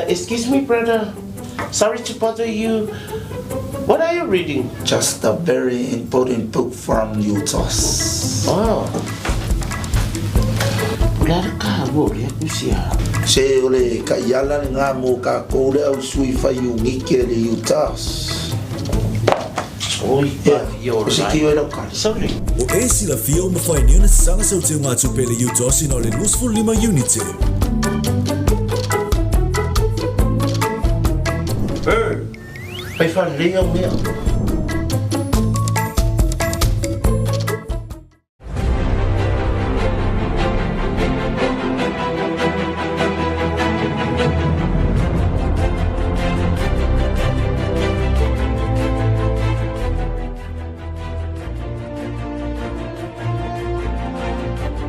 Excuse me brother, sorry to bother you, what are you reading? Just a very important book from Utahs. Oh. O le a le taua o lea tusi a? Se o le kaiala lena mo kakou le au sui fai iunite le Utahs. Oi, Ea, ia o se tio e lau kali. Sorry. Ua e silafia ua mafai nei ona saga sau teugatupe le UTOS ina o le 25 iunite. Hey, fai faalelei au mea.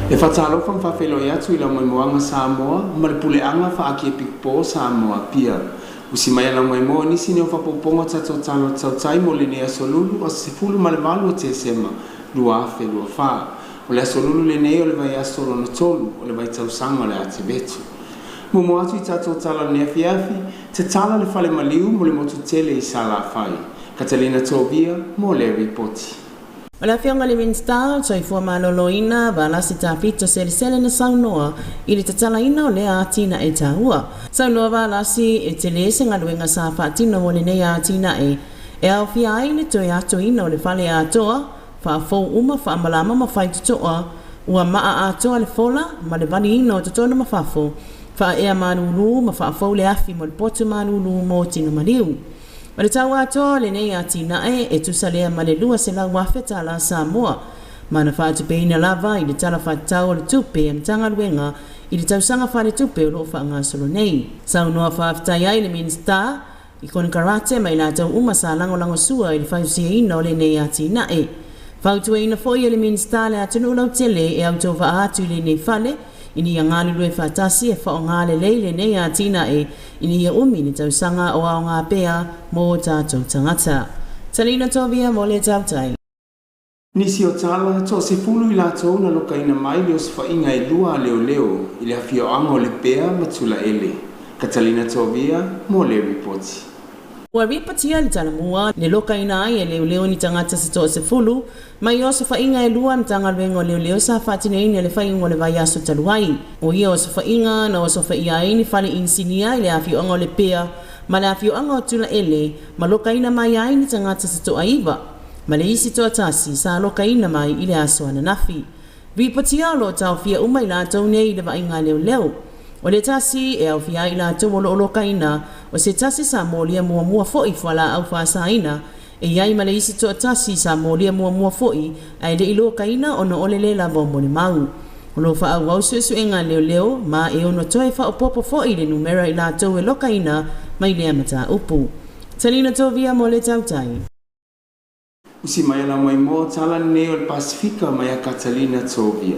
E faatalofa ma faafeiloai atu i laumaimoaga Samoa ma le puleaga faa-Akiepikopo o Samoa Apia. Usi mai a laumaimoa nisi nei o faapopoga o tatou talo tautai mo lenei aso lulu aso 18 o Tesema 2024. O le aso lulu lenei o le vaiaso lona tolu o le vaitausaga o le Atevetu. Muamua atu i tatou tala o lenei afiafi, tatala le fale maliu mo le motu tele i Salafai. Catalina Tovia mo le ripoti. O le Afioga i le Minisita o le Soifua Maloloina, Valasi Tafito Selesele na saunoa i le tatalaina o lea atinae taua. Saunoa Valasi e tele se galuega sa faatino mo lenei atinae e aofia ai le toe atoina o le fale atoa, faafou uma, faamalama ma faitotoa, ua maa atoa le fola ma le valiina o totonu ma fafo, faaea malulu ma faafou le afi mo le potu malulu mo tino maliu. O le tau atoa o lenei atinae e tusa lea ma le $200,000 tala Samoa, ma na faatupeina lava i le Tala Faatatau o le Tupe a Matagaluega i le tausaga faaletupe o lo o faagasolo nei. Saunoa faafetai ai le Minisita i konekarate ma i latou uma sa lagolagosua i le fausiaina o lenei atinae. Fautuaina foi e le Minisita le atunuu lautele e autovaa atu i lenei fale ina ia galulue faatasi e faaaoga lelei lenei atinae ina ia umi le tausaga o aoga pea mo o tatou tagata. Talina Tovia mo le tautai. Nisi o tala, toasefulu i latou na lokaina mai le osofaiga e lua a leoleo i le afioaga o Lepea ma Tulaele. Catalina Tovia mo le ripoti. Ua ripotia le talamua le lokaina ai e leoleo ni tagata se toasefulu mai osofaiga e lua a Matagaluega o Leoleo sa faatinoina i le faaiuga o le vaiaso talu ai. O ia osofaiga na osofaia ai ni fale inisinia i le afioaga o Lepea ma le afioaga o Tulaele ma lokaina mai ai ni tagata se toaiva ma le isi toatasi sa lokaina mai i le aso ananafi. Ripotia o lo o taofia uma i latou nei i le vaaiga leoleo. O le tasi e aofia ai i latou o lo o lokaina, o se tasi sa molia muamua foi fualaau faasaina, e i ai ma le isi toatasi sa molia muamua foi ae le i lokaina ona o le le lava o molimau. O lo o faaauau suesuega a leoleo ma e ono toe faaopoopo foi le numera i latou e lokaina mai lea mataupu. Talina Tovia mo le tautai. Usi mai ala mai moa tala lenei o le Pasefika mai a Catalina Tovia.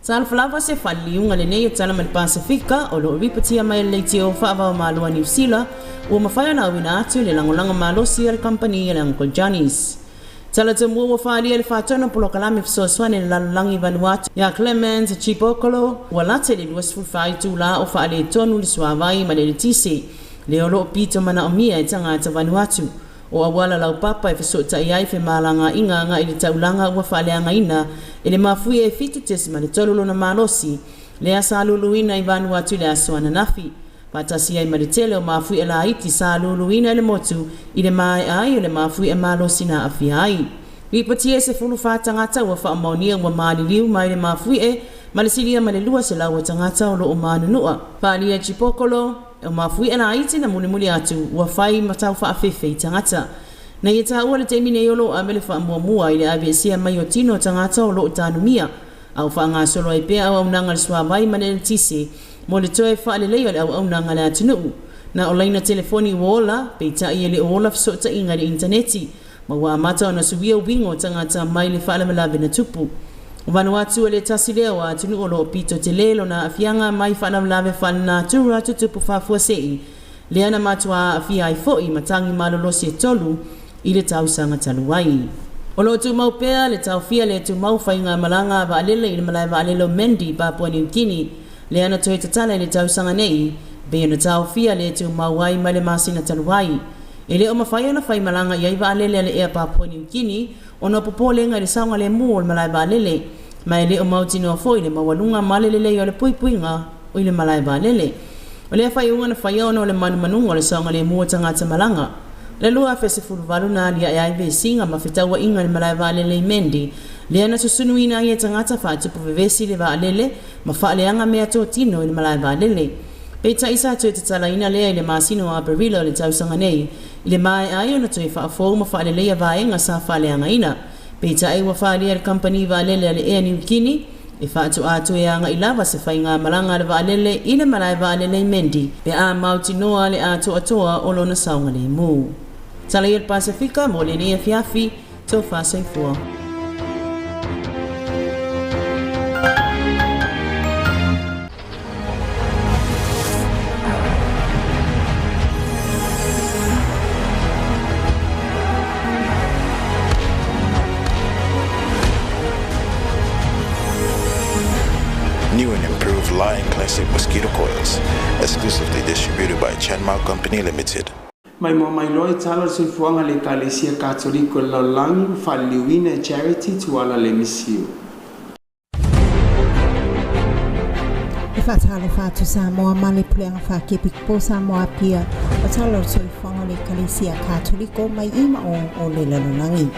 Talofa lava se faliliuga lenei o tala mai le Pasefika o lo o ripotia mai e le leitio faava-o-Malo a Niu Sila ua mafai ona auina atu le lagolago malosi a le kamupani a le Uncle Johnny's. Tala tomua ua faaalia le faatonu o polokalame fesoasoani a le lalolagi i Vanuatu ia Clemens Chibokolo ua lata i le 24 itula o faaletonu le suavai ma le eletise lea o lo o pito manaomia e tagata Vanuatu. O auala laupapa e fesootai ai femalagaaiga agai i le taulaga ua faaleagaina e le mafuie e 7.3 lona malosi, lea sa luluina i Vanuatu i le aso ananafi. Faatasi ai ma le tele o mafuie laiti sa luluina e le motu i le maea ai o le mafuie malosi na aafia ai. Ripotia e 14 tagata ua faamaonia ua maliliu mai le mafuie ma le silia ma le 200 o tagata o lo o manunua. Faaalia Chipokolo. O mafuie laiti na mulimuli atu ua fai ma tau faafefe i tagata. Na ia taua le taimi nei o lo o ave le faamuamua i le aveesea mai o tino o tagata o lo o tanumia, a o faagasolo ai pea auaunaga a le suavai ma le eletise mo le toe faaleleia o le auaunaga a le atunuu. Na o laina telefoni ua ola, peitai e le o ola fesootaiga i le initaneti. Ma ua amata ona suia uiga o tagata mai le faalavelave na tupu. O Vanuatu e le tasi lea o atunuu o lo o pito tele lona aafiaga mai faalavelave faalenatura tutupu faafuasei, lea na matua aafia ai foi matagi malolosi e tolu i le tausaga talu ai. O lo o tumau pea le taofia le tumau faigamalaga a vaalele i le malae vaalele o Mendi, Papua New Guinea, lea na toe tatala i le tausaga nei, Pei ona taofia le tumau ai mai le masina talu ai. E le o mafai ona faimalaga i ai vaalele a le Air Papua New Guinea ona o popolega i le saogalemu o le malae vaalele, ma e le o mautinoa foi le maualuga ma le lelei o le puipuiga i le malae vaalele. O lea faaiuga na faia ona o le manumanuga o le saogalemu o tagata malaga. O le 2018 na aliae ai vesiga ma fetauaiga i le malae vaalele i Mendi, lea na susunuina ai e tagata faatupu vevesi le vaalele ma faaleaga meatotino i le malae vaalele. Peitai sa toe tatalaina lea i le masina o Aperila o le tausaga nei, i le maea ai ona toe faafou ma faaleleia vaega sa faaleagaina. Peitai ua faaalia e le kamupani vaalele a le Air Niugini, e faatoa toe agai lava se faigamalaga a le vaalele i le malae vaalele i Mendi pe a mautinoa le atoatoa o lona saogalemu. Tala ia le Pasefika mo lenei afiafi, tofa soifua. New and improved Lion Classic mosquito coils, exclusively distributed by Chenmao Company Limited. Maimoa mai loa i tala o le soifuaga a le Ekalesia Katoliko i le lalolagi ua faaliliuina e Charity Tuala Lemisiu. E faatalofa atu Samoa ma le Puleaga Faakepikupo Samoa Apia o tala o le soifuaga o le Ekalesia Katoliko mai i ma o o le lalolagi.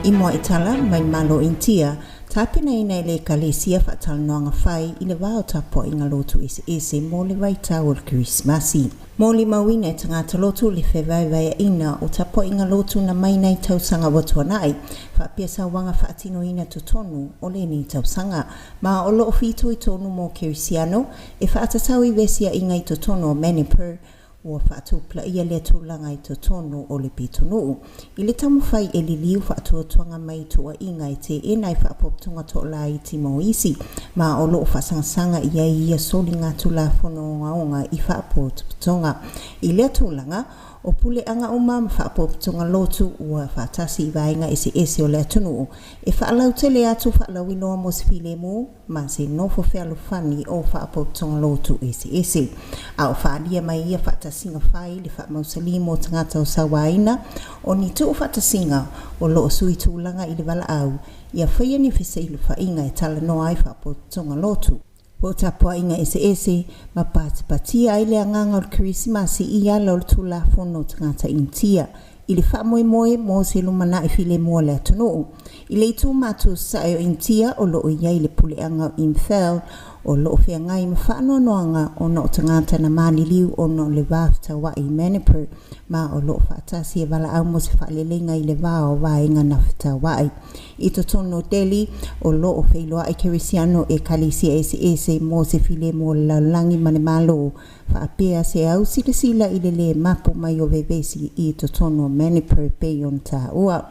I mua i tala mai Malo Initia, tapenaina e le Ekalesia faatalanoaga fai i le va o tapuaiga lotu eseese mo le vaitau o le Kerisimasi. Molimauina e tagata lotu le fevaevaeaina o tapuaiga lotu na mai nai tausaga ua tuanai, faapea sauaga faatinoina totonu o lenei tausaga, ma o loo fitoitonu mo Kerisiano e faatatau i vesiaiga i totonu o Manipur, ua faatupulaia lea tulaga i totonu o le pitonuu. I le taumafai e liliu faatuatuaga mai tuuaiga e teena i faapopotoga toalaiti mo isi, ma o loo faasagasaga i ai ia soliga tulafono ogaoga i faapotopotoga. I lea tulaga, o puleaga uma ma faapotopotoga lotu ua faatasi i vaega eseese o le atunuu e faalautele atu faalauiloa mo se filemu ma se nofo fealofani o faapotopotoga lotu eseese. A o faaalia mai ia faatasiga fai le faamausali mo tagata o sauaina o ni tuufaatasiga o loo sui tulaga i le valaau ia faia ni feseilofaiga e talanoa ai faapotopotoga lotu po o tapuaiga eseese ma patipatia ai le agaga o le Kerisimasi i ala o le Tulafono o Tagata Initia i le faamoemoe mo se lumanai filemu o le atunuu. I le itu matusae o Initia o loo i ai le puleaga o Imphal o loo feagai ma faanoanoaga ona o tagata na maliliu ona o le va fetauai i Manipur ma o loo faatasi e valaau mo se faaleleiga i le va o vaega na fetauai. I totonu o Delhi, o loo feiloai Kerisiano e Ekalesia eseese mo se filemu o le lalolagi ma le Malo, faapea se au silasila i le lē mapu mai o vevesi i totonu o Manipur pei ona taua.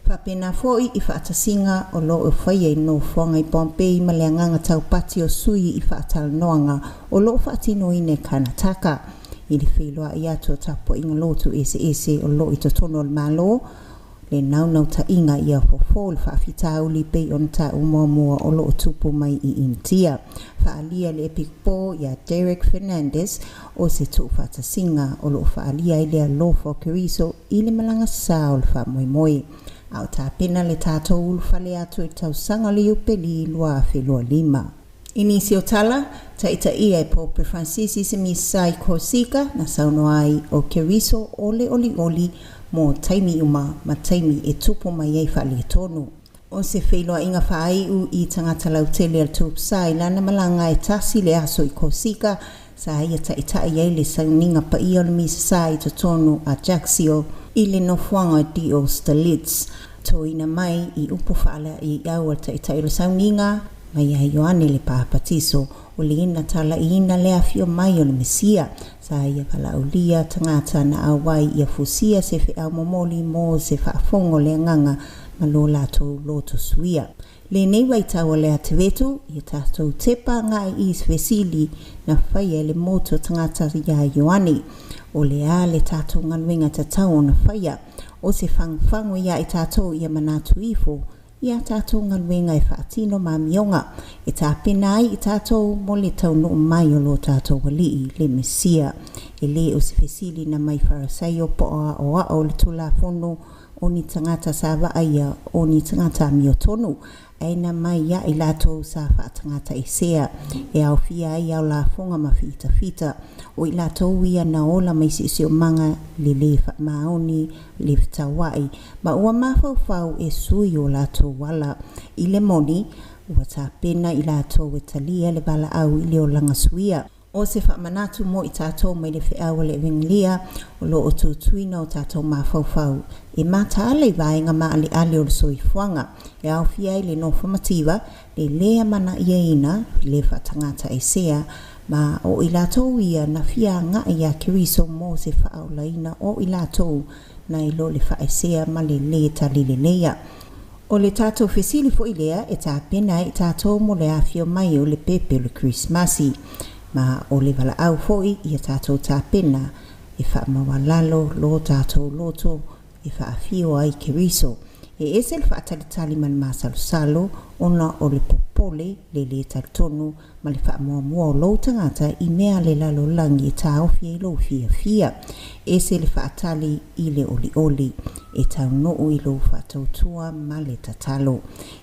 Faapena foi i faatasiga o loo faia i nofoaga i Bombay ma le agaga taupati o sui i faatalanoaga o loo faatinoina e Karnataka i le feiloai atu o tapuaiga lotu eseese o loo i totonu o le Malo le naunautaiga ia fofo le faafitauli pei ona taua muamua o loo tupu mai i Initia. Faaalia le epikopo ia Derek Fernandez o se tuufaatasiga o loo faaalia ai le alofa o Keriso i le malaga sa o le faamoemoe. A o tapena le tatou ulufale atu i le tausaga o le Iupeli 2025. I nisi o tala, taitaia e Pope Fransisi se misa i Korsika na saunoa ai o Keriso o le olioli mo taimi uma ma taimi e tupu mai ai faaletonu. O se feiloaiga faaiu i tagata lautele a le Tupsa i lana malaga e tasi le aso i Korsika sa ia taitai ai le sauniga paia o le misa sa i totonu a Ajaccio i le nofoaga o Diostalits. Toina mai i upu faalaeiau a le taitai o le sauniga mai ia Ioane le Papatiso o le ina talaiina le afio mai o le Mesia sa ia valaaulia tagata na auai ia fusia se feau momoli mo se faafogo o le agaga ma lo latou loto suia. Lenei vaitau o le atevetu ia tatou tepa agai i se fesili na faia e le motu o tagata ia Ioane, O le a le tatou galuega tatau ona faia? O se fagufagu ia i tatou ia manatu ifo I a tātou galuega e faatino ma amioga e tapena ai i tātou mo le taunuu mai o lo tātou Alii, le Mesia. E lē o se fesili na mai Farasaio po o aʻoaʻo o le Tulafono o ni tagata sa vaaia o ni tagata amiotonu, ae na mai ia i latou sa faatagataesea e aofia ai ao lafoga ma fitafita. O i latou ia na ola mai siosiomaga le lē faamaoni le fetauaʻi ma ua mafaufau e sui o latou ala. I le moni, ua tapena i latou e talia le valaau i le olaga suia. O se faamanatu mo i tātou mai le feau a le Evegelia o lo o tutuina o tātou mafaufau e mataala i vaega maaleale o le soifuaga e aofia ai le nofo mativa, le lē amanaiaina, le faatagataesea, ma o i latou ia na fia agaʻi iā Keriso mo se faaolaina o i latou nai lo le faaesea ma le lē talileleia. O le tatou fesili foi lea e tapena ai i tatou mo le afio mai o le pepe o le Kerisimasi, ma o le valaau foi ia tatou tapena e faamaualalo lo tatou loto e faafio ai Keriso. E ese le faatalitali ma le masalosalo ona o le popole, le lē talitonu ma le faamuamua o lou tagata i mea a le lalolagi e taofi ai lou fiafia. Ese le faatali i le olioli e taunuu i lou faatautua ma le tatalo.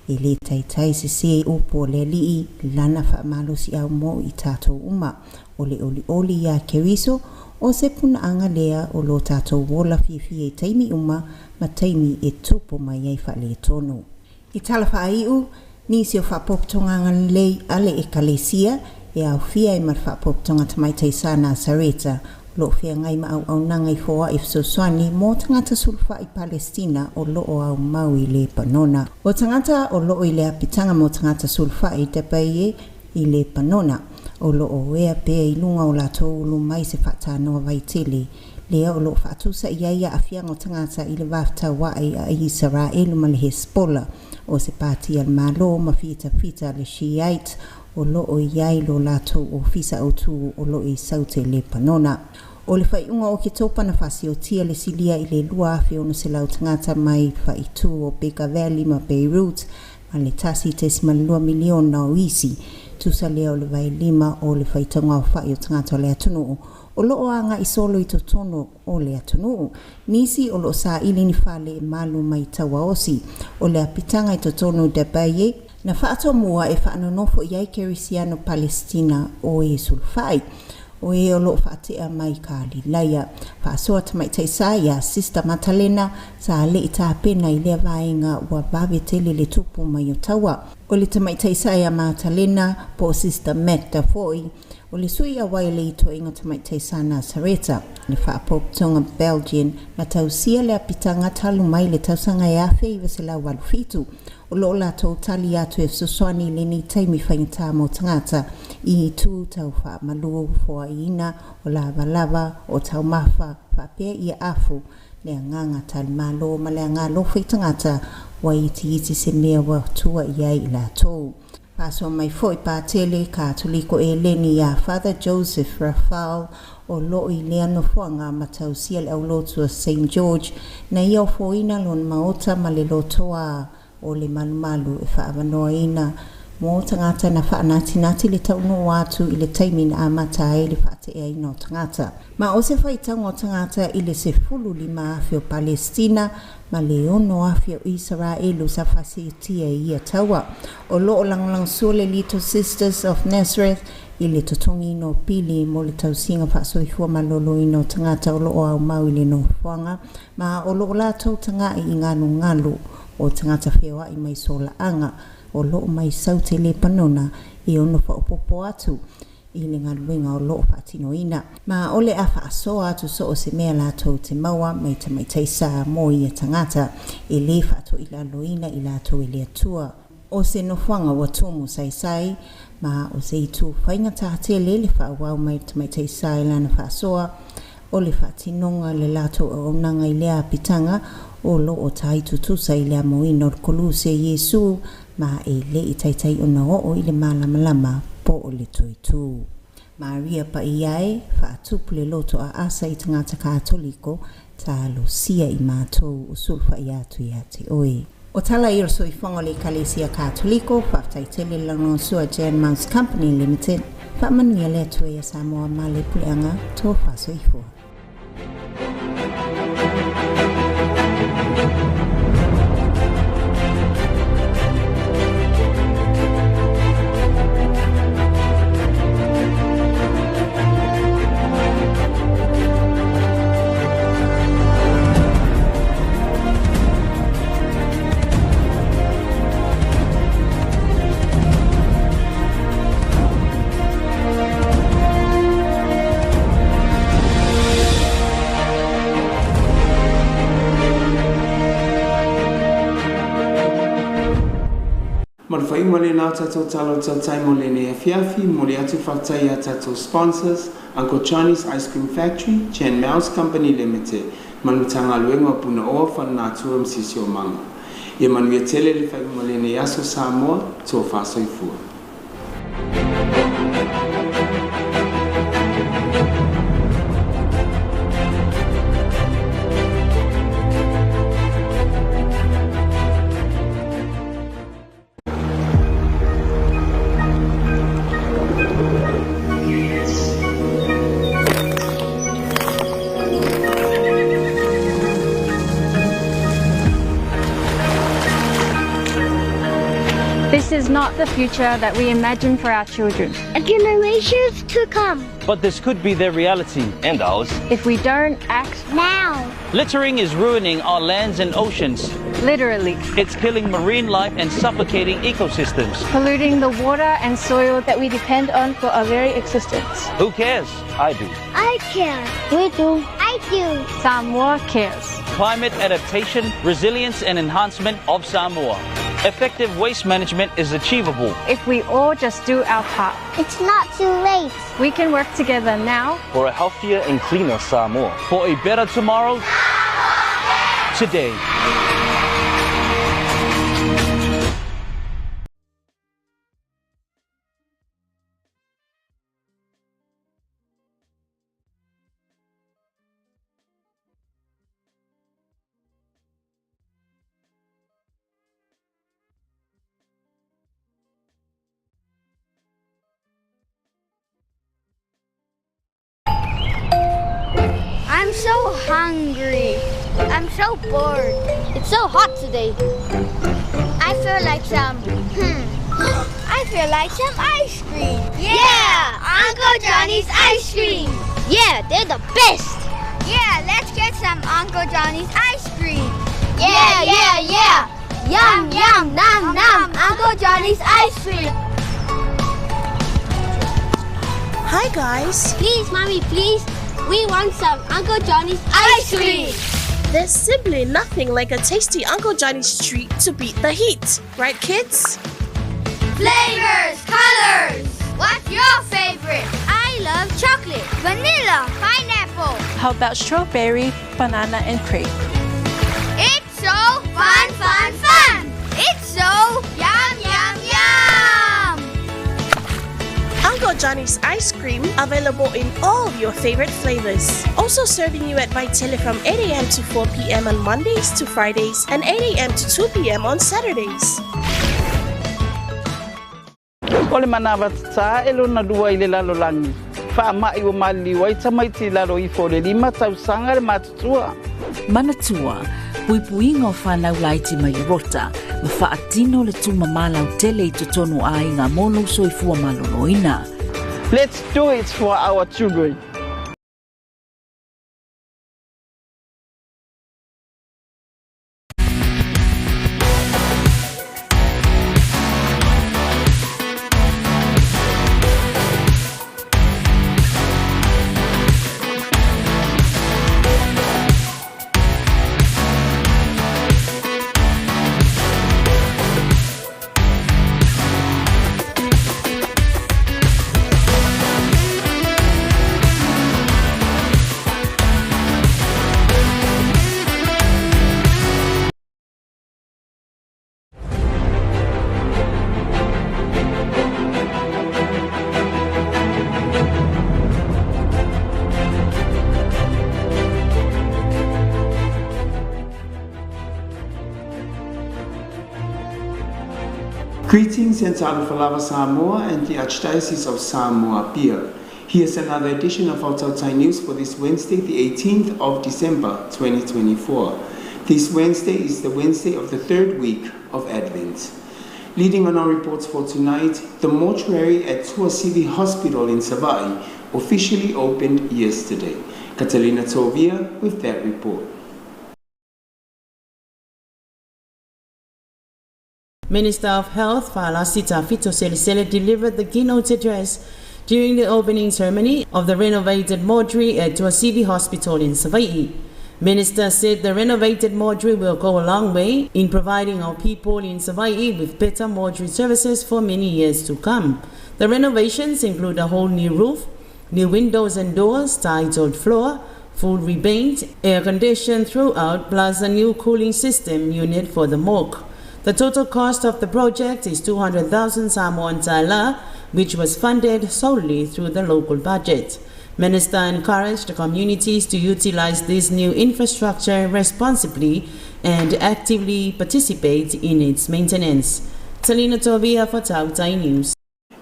E lē taitai sesē upu a le Alii lana faamalosiau mo i tatou uma. O le olioli iā Keriso o se punaaga lea o lo tatou ola fiafia i taimi uma ma taimi e tupu mai ai faaletonu. I tala faaiu, nisi o faapopotoga agalelei a le Ekalesia e aofia ai ma le Faapopotoga Tamaitai Sa Nasareta o lo o feagai ma auaunaga i foai fesoasoani mo tagata sulufai Palestina o lo o aumau i Lepanona. O tagata o lo o i le apitaga mo tagata sulufai Dbaiyeh i Lepanona o lo o ea pea i luga o latou ulu mai se faatanoa vaitele lea o lo o faatusa i ai aafiaga o tagata i le va fetauaʻi a Isaraelu ma le Hezbollah, o se pati a le Malo ma fitafita le Shiite o lo o i ai lo latou ofisa autū o lo o i Saute Lepanona. O le faaiuga o Oketopa na faasiotia le Silia i le 2,600 tagata mai faaitu o Bekaa Valley ma Beirut ma le 1.2 miliona o isi, tusa lea o le vaelima o le faitauga aofaʻi o tagata o le atunuu o lo o agaʻi solo i totonu o le atunuu. Nisi o lo o saili ni fale e malu mai tauaosi. O le apitaga i totonu o Dbaiyeh na faatomua e faanonofo i ai Kerisiano Palestina o e sulufai o e o lo o faatea mai Kalilaia. Faasoa tamaitai sa iā Sister Matalena sa leʻi tapena i lea vaega ua vave tele le tupu mai o taua. O le tamaitai sa iā Matalena po o Sister Magda foi o le sui auai o le Itoeiga Tamaitai sa Nasareta, le Faapopotoga Belgian na tausia le apitaga talu mai le tausaga e 1987, o lo o latou tali atu e fesoasoani i lenei taimi faigata mo tagata i itu tau faamalu foaiina o lavalava o taumafa faapea ia afu le agaga talimalo ma le agalofa i tagata ua itiiti se mea ua tua i ai i latou. Faasoa mai foi Patele Katoliko Eleni iā Father Joseph Rafal o lo o i lea nofoaga ma tausia le aulotu o Saint George na ia ofoina lona maota ma le lotoa o le malumalu e faaavanoaina mo tagata na faanatinati le taunuu atu i le taimi na amata ai le faateeaina o tagata. Ma o se faitauga o tagata i le 15,000 o Palestina ma le 6,000 o Isaraelu sa faaseetia i ia taua. O lo o lagolagosua le Little Sisters of Nazareth i le totogiina o pili mo le tausiga faasoifua malōlōina o tagata o lo o aumau i le nofoaga ma o lo o latou tagaʻi i galugalu o tagata feoaʻi mai solaaga o lo o mai Saute Lepanona e ono faaopoopo atu i le galuega o lo o faatinoina. Ma o le a faasoa atu so o se mea latou te maua mai tamaitai sa mo ia tagata e lē faatoilaloina i latou e le Atua. O se nofoaga ua tumu saisai ma o se itu faigata tele le faaauau mai le tamaitai sa i lana faasoa o le faatinoga le latou auaunaga i lea apitaga o lo o tai tutusa i le amoina o le koluse Iesu ma e le i taitai ona oo i le malamalama po o le toitū. Maria paia e, faatupu le loto aasa i tagata Katoliko, talosia i matou o sulufai atu ia te oe. O tala ia o le soifuaga o le Ekalesia Katoliko, faafetai tele le lagolagosua Jan Mouse Company Limited, faamanuia le Atua ia Samoa ma le puleaga tofa soifua. Ma le faaiuga lena o tatou tala o tautai mo lenei afiafi, momoli atu faafetai i a tatou sponsors, Uncle Johnny's Ice Cream Factory, Jan Mouse Company Limited, ma le Matagaluega o Punaoa Faalenatura ma Siosiomaga. Ia manuia tele le faaiuga o lenei aso Samoa, tofa soifua. This is not the future that we imagine for our children. And generations to come. But this could be their reality. And ours. If we don't act now. Littering is ruining our lands and oceans. Literally. It's killing marine life and suffocating ecosystems. Polluting the water and soil that we depend on for our very existence. Who cares? I do. I care. We do. I do. Samoa cares. Climate adaptation, resilience and enhancement of Samoa. Effective waste management is achievable. If we all just do our part. It's not too late. We can work together now. For a healthier and cleaner Samoa. For a better tomorrow. Today. I'm so hungry. I'm so bored. It's so hot today. I feel like some, I feel like some ice cream. Yeah! Uncle Johnny's ice cream! Yeah, they're the best! Yeah, let's get some Uncle Johnny's ice cream. Yeah, yeah, yeah! Yum, yum, nom, nom! Uncle Johnny's ice cream! Hi, guys. Please, Mommy, please. We want some Uncle Johnny's ice cream. There's simply nothing like a tasty Uncle Johnny's treat to beat the heat. Right, kids? Flavors, colors. What's your favorite? I love chocolate, vanilla, pineapple. How about strawberry, banana, and grape? It's so fun, fun, fun. It's so yum, yum, yum. Uncle Johnny's ice cream available in all your favorite flavors. Also serving you at Vaitele from 8 a.m. to 4 p.m. on Mondays to Fridays and 8 a.m. to 2 p.m. on Saturdays. O le manawa tatā e lona lua i le lalolagi, faama'i ua maliliu ai tamaiti i lalo ifo o le lima tausaga le matutua. Manatua, puipuiga o fanau laiti mai le rota, ma faatino le tumamā lautele i totonu o aiga mo lou soifua maloloina. Let's do it for our children. Greetings and Talofa Samoa and the Archdiocese of Samoa Apia. Here's another edition of our Tautai News for this Wednesday, the 18th of December 2024. This Wednesday is the Wednesday of the third week of Advent. Leading on our reports for tonight, the mortuary at Tuasivi Hospital in Savaii officially opened yesterday. Catalina Tovia with that report. Minister of Health Fa'alasi Tafito Selesele delivered the keynote address during the opening ceremony of the renovated mortuary at Tuasivi Hospital in Savaii. Minister said the renovated mortuary will go a long way in providing our people in Savaii with better mortuary services for many years to come. The renovations include a whole new roof, new windows and doors, tiled floor, full repaint, air conditioned throughout, plus a new cooling system unit for the morgue. The total cost of the project is 200,000 Samoan tala, which was funded solely through the local budget. Minister encouraged the communities to utilize this new infrastructure responsibly and actively participate in its maintenance. Talina Tovia for Tautai News.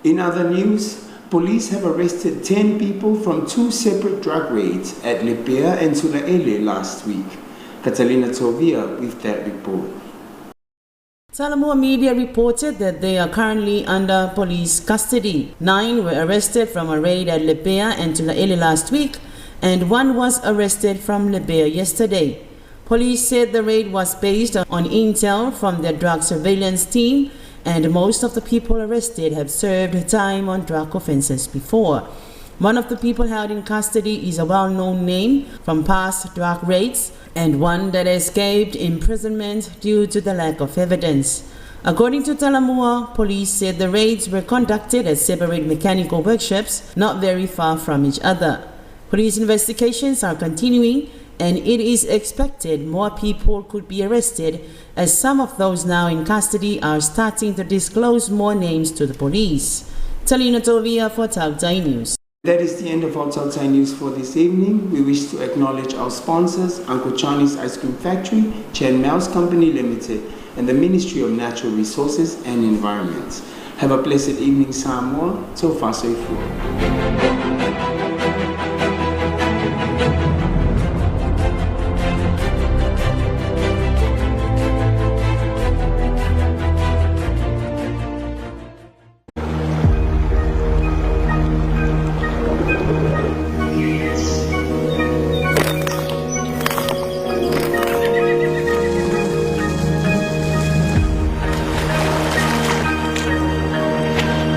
In other news, police have arrested 10 people from two separate drug raids at Lepea and Tulaele last week. Catalina Tovia with that report. Talamua media reported that they are currently under police custody. 9 were arrested from a raid at Lepea and Tulaele last week, and 1 was arrested from Lepea yesterday. Police said the raid was based on intel from their drug surveillance team, and most of the people arrested have served time on drug offenses before. One of the people held in custody is a well-known name from past drug raids and one that escaped imprisonment due to the lack of evidence. According to Talamua, police said the raids were conducted at separate mechanical workshops not very far from each other. Police investigations are continuing, and it is expected more people could be arrested, as some of those now in custody are starting to disclose more names to the police. Talina Tovia for Tautai News. That is the end of our Tautai News for this evening. We wish to acknowledge our sponsors, Uncle Johnny's Ice Cream Factory, Chen Mouse Company Limited, and the Ministry of Natural Resources and Environment. Have a blessed evening, Samoa. Tofa Soifua.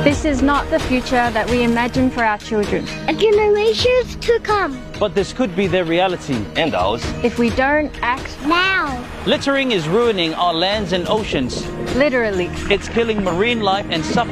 This is not the future that we imagine for our children. And generations to come. But this could be their reality. And ours. If we don't act now. Littering is ruining our lands and oceans. Literally. It's killing marine life and suffocating